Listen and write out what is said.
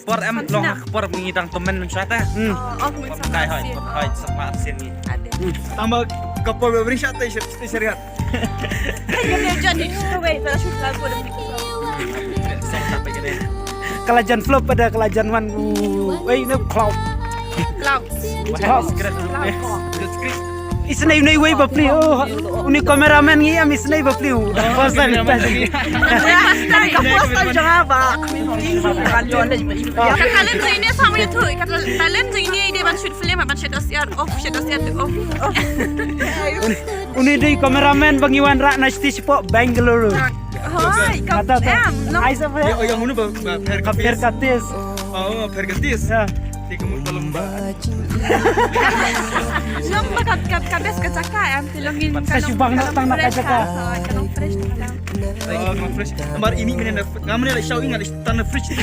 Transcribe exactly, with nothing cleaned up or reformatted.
Por em long ha por ngi dang temen shata. Hmm. Oh, oh, dai hoi, hoi, sama sin ni. Tama ka por beri shata, shata. Ka la jan flop pada ka la jan wan. Wei ne cloud. Cloud. Cloud. Isnei une wei ba pli. Oh, uni cameraman ngi am isnei ba pli. First time. First time jong ba. Ka talent jong ine sama itu. Ka talent jong ine de ban shoot film, ban shoot asiar off, shoot asiar off. Uni dei cameraman ba ngi wanrah na stage po Bangalore. Hoi, ka em. Ai sa ba. Yang unu ba Pher Katis. Oh, Pher Katis. Ya. Ti ka mut ba lem ba. Long ba ka ka ka best ka jaka em. Ti long in ka shubang na tang na ka jaka. Ka long fresh na ka long. Oh, ka long fresh. Mar ini mene na ngamne la shau ingat tan fresh.